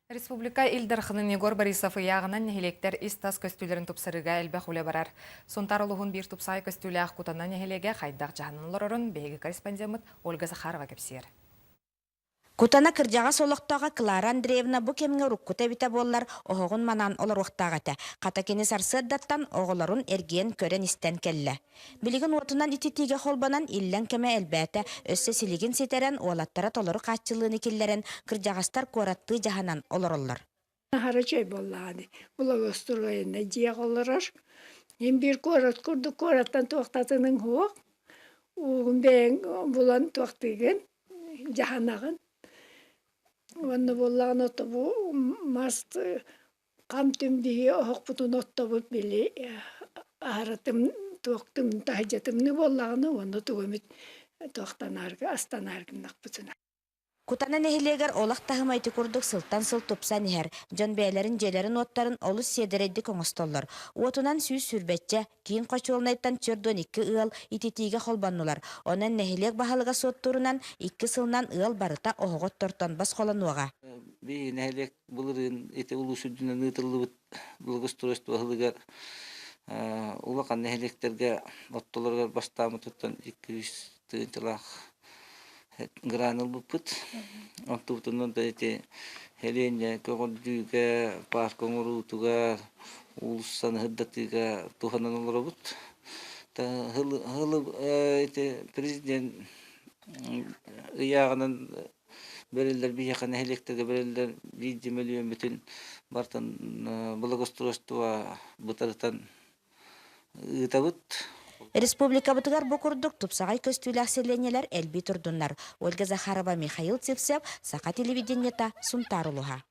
Республика Ил Дарханын Егор Борисов ыйааҕынан нэһилиэктэр ис-тас көстүүлэрин тупсарыыга элбэх үлэ барар. Сунтаар улууһун биир тупсаҕай көстүүлээх Кутана нэһилиэгэ хайдах дьаһанан олорорун биһиги корреспондеммыт Ольга Захарова кэпсиэр. Кутана кырдьаҕас олохтооҕо Клара Андреевна бу кэмҥэ уруккута эбитэ буоллар, оһоҕун манаан олоруохтаах этэ. Хата кини сарсыардаттан оҕолорун эргийэн көрөн-истэн кэллэ. Билигин уотунан ититиигэ холбонон иллэҥ кэмэ элбээтэ, өссө силигин ситэрэн, уолаттара толору хааччыллыыны киллэрэн, кырдьаҕастар куораттыы дьаһанан олороллор. Наһара үчүгэй буоллаҕа дии. Благоустроеннай дьиэҕэ олорор. Мин биир куорат курдук куораттан туохтатыныҥ суох. Уугун бэйэҥ булан туохтыыгын, дьаһанаҕын. Уонна буоллаҕына ото бу мас хам-түм биһи оһохпутун оттобут били аһаратым туохтум таһырдьа тымныы буоллаҕына уонна тугу эмит туохтанаарга астанаар гыннахпытына. Кутана нэһилиэгэр олох таһыма ити курдук сылтан сыл тупсан иһэр. Дьон бэйэлэрин дьиэлэрин-уоттарын олус сиэдэрэйдик оҥостоллор. Уотунан 120-чэ, киин хочуолунайтан 42 ыал ититиигэ холбоннулар. Онон нэһилиэк баһылыга суоттуурунан икки сылынан ыал барыта оһоҕу оттортон босхолонуоҕа. Биһиги нэһилиэк былырыын ити улуус үрдүнэн ыытыллыбыт благоустройство ыһылыгар улахан нэһилиэктэргэ оттолоругар бастаабытыттан 200 тыһыынчалаах гран ылбыппыт. Онтубутунан да ити Хелиэнньэ көҕөрдүүгэ, паарка оҥоруутугар, уулуссаны сырдатыыга туһанан олоробут. Ити президент ыйааҕынан бэриллэр биһиэхэ нэһилиэктэргэ бэриллэр биирдии мөлүйүөммүтүн бартан благоустройство бытарытан ыытабыт. Республикабытыгар бу курдук тупсаҕай көстүүлээх сэлиэнньэлэр элбии турдуннар. Ольга Захарова, Михаил Сивцев, Саха телевидениета, Сунтаар улууһа.